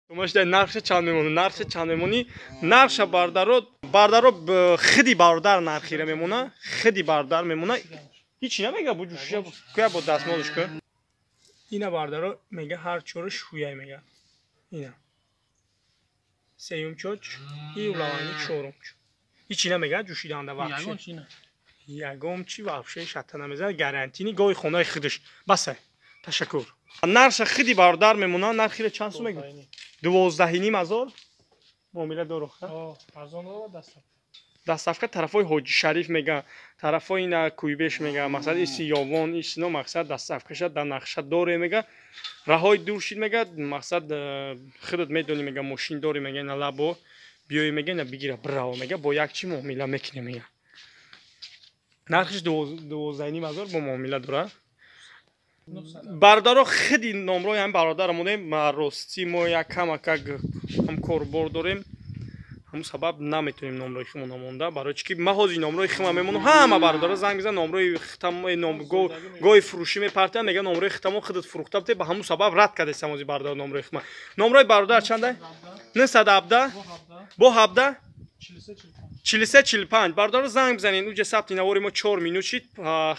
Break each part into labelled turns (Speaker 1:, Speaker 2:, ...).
Speaker 1: Тумашда нархша чанд мемонӣ? Нархша чанд мемонӣ? Нархша, бардаро, бардаро, хиди бародар нархира мемона, хиди бародар мемона. Ҳичи намега, бу ҷушиша куя, бо дастмолш ку. Ина, бардаро, мега, ҳар чораш шӯяй, мега. Ина. Сеюм чоч, и улавани чорум. Ҳичи намега ҷушиданда вообще. Ягон чи вообще шатта намезанад, гарантини гоҳи хонаи худаш. Басай. Ташаккур. Нарша хиди бародар мемона, нархира чанд сум мега? 12,5 ҳазор. Муомила доро. Доставка тарафҳои Ҳоҷи Шариф мега, тарафҳои ина Куйбеш мега, мақсад иси Ёвон, исино, мақсад доставкаша дар нақша доре, мега. Раҳои дур шид, мега, мақсад худат медонӣ, мега, мошин дорӣ, мега, ина лабо биёй, мега, ина бигира бираво, мега, бо як чи муомила мекунем, мега. Нархиш 12,5 ҳазор, бо муомила дора. Бародаро, хиди номрои ҳами бародар монем. Ростӣ, мо як камакак ҳам корбор дорем, ҳамун сабаб наметонем номрои химона монда. Барои чи ки ман ҳозир номрои хима мемонам, ҳама бародаро занг мезанад, номрои хитам гоҳи фурӯшӣ мепартиям, мега, номрои хитамо худат фурӯхта бите. Ба ҳамун сабаб рад кардесам ҳозир, бародар, номрои хима. Номрои бародар чанда? 917 бо 17 43 45. Бародаро, занг бизанед. Уҷа сабти навори мо 4 минут шид.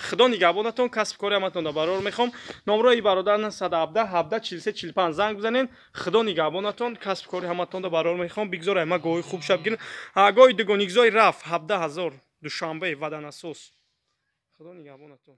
Speaker 1: Худо нигаҳбонатон, касби кори ҳаматонда барор мехоҳам. Номрои бародар 917 17 43 45, занг бизанед. Худо нигаҳбонатон, касби кори ҳаматонда барор мехоҳам. Бигзор ма гоҳи хуб шаб гирам. Гоҳи дугоникзои рафт, 17 ҳазор, Душанбе, ваданасос. Худо нигаҳбонатон.